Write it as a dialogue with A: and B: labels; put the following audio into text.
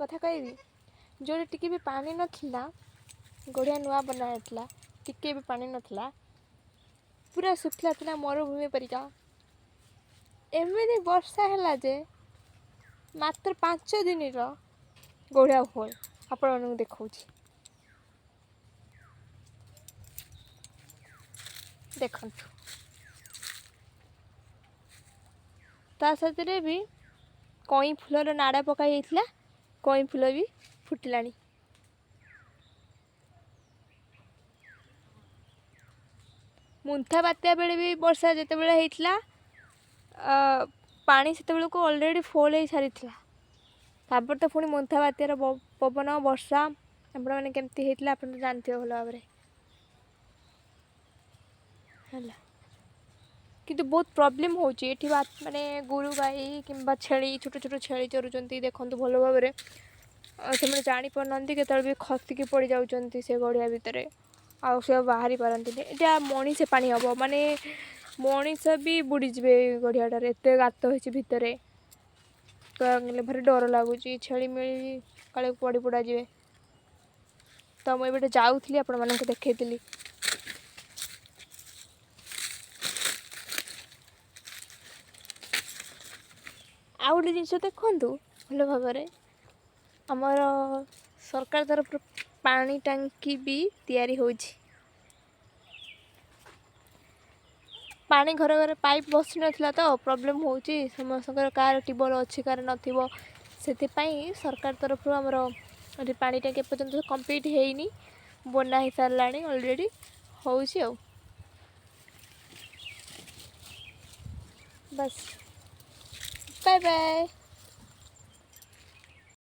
A: କଥା କହିବି, ଯେଉଁଠି ଟିକେ ବି ପାଣି ନଥିଲା, ଗଢ଼ିଆ ନୂଆ ବନା ହେଇଥିଲା, ଟିକେ ବି ପାଣି ନଥିଲା, ପୁରା ଶୁଖିଲା ଥିଲା ମରୁଭୂମି ପରିକା। ଏମିତି ବର୍ଷା ହେଲା ଯେ ମାତ୍ର 5 ଦିନର ଗଢ଼ିଆ ଫୁଲ୍ ଆପଣମାନଙ୍କୁ ଦେଖାଉଛି, ଦେଖନ୍ତୁ। ତା ସାଥିରେ ବି କଇଁ ଫୁଲର ନାଡ଼ ପକା ଯାଇଥିଲା, କଇଁ ଫୁଲ ବି ଫୁଟିଲାଣି। ମୁନ୍ଥା ବାତ୍ୟା ବେଳେ ବି ବର୍ଷା ଯେତେବେଳେ ହେଇଥିଲା, ପାଣି ସେତେବେଳକୁ ଅଲରେଡ଼ି ଫୁଲ୍ ହେଇସାରିଥିଲା। ତାପରେ ତ ପୁଣି ମୁନ୍ଥା ବାତ୍ୟାର ପବନ ବର୍ଷା ଆପଣମାନେ କେମିତି ହେଇଥିଲା ଆପଣ ତ ଜାଣିଥିବେ ଭଲ ଭାବରେ। ହେଲା, କିନ୍ତୁ ବହୁତ ପ୍ରୋବ୍ଲେମ୍ ହେଉଛି ଏଠି। ମାନେ ଗୋରୁ ଗାଈ କିମ୍ବା ଛେଳି, ଛୋଟ ଛୋଟ ଛେଳି ଚରୁଛନ୍ତି, ଦେଖନ୍ତୁ ଭଲ ଭାବରେ। ସେମାନେ ଜାଣିପାରୁନାହାନ୍ତି, କେତେବେଳେ ବି ଖସିକି ପଡ଼ିଯାଉଛନ୍ତି ସେ ଗଡ଼ିଆ ଭିତରେ, ଆଉ ସେ ବାହାରି ପାରନ୍ତିନି। ଏଇଟା ମଣିଷ ପାଣି ହେବ, ମାନେ ମଣିଷ ବି ବୁଡ଼ିଯିବେ ଏଇ ଗଡ଼ିଆଟାରେ, ଏତେ ଗାତ ହେଇଛି ଭିତରେ। କହିବାକୁ ଗଲେ ଭାରି ଡର ଲାଗୁଛି, ଛେଳି ମେଳି କାଳେ ପଡ଼ି ପୁଡ଼ା ଯିବେ। ତ ମୁଁ ଏବେ ଯାଉଥିଲି, ଆପଣମାନଙ୍କୁ ଦେଖେଇଥିଲି। ଆଉ ଗୋଟେ ଜିନିଷ ଦେଖନ୍ତୁ ଭଲ ଭାବରେ, ଆମର ସରକାର ତରଫରୁ ପାଣି ଟାଙ୍କି ବି ତିଆରି ହେଉଛି। ପାଣି ଘରେ ଘରେ ପାଇପ୍ ବସିନଥିଲା, ତ ପ୍ରୋବ୍ଲେମ୍ ହେଉଛି ସମସ୍ତଙ୍କର, କାହାର ଟ୍ୟୁବୱେଲ୍ ଅଛି, କାହାର ନଥିବ। ସେଥିପାଇଁ ସରକାର ତରଫରୁ ଆମର ଏଠି ପାଣି ଟାଙ୍କି ଏପର୍ଯ୍ୟନ୍ତ କମ୍ପ୍ଲିଟ୍ ହେଇନି, ବନା ହେଇସାରିଲାଣି ଅଲରେଡ଼ି, ହେଉଛି ଆଉ ବାସ୍। Bye bye.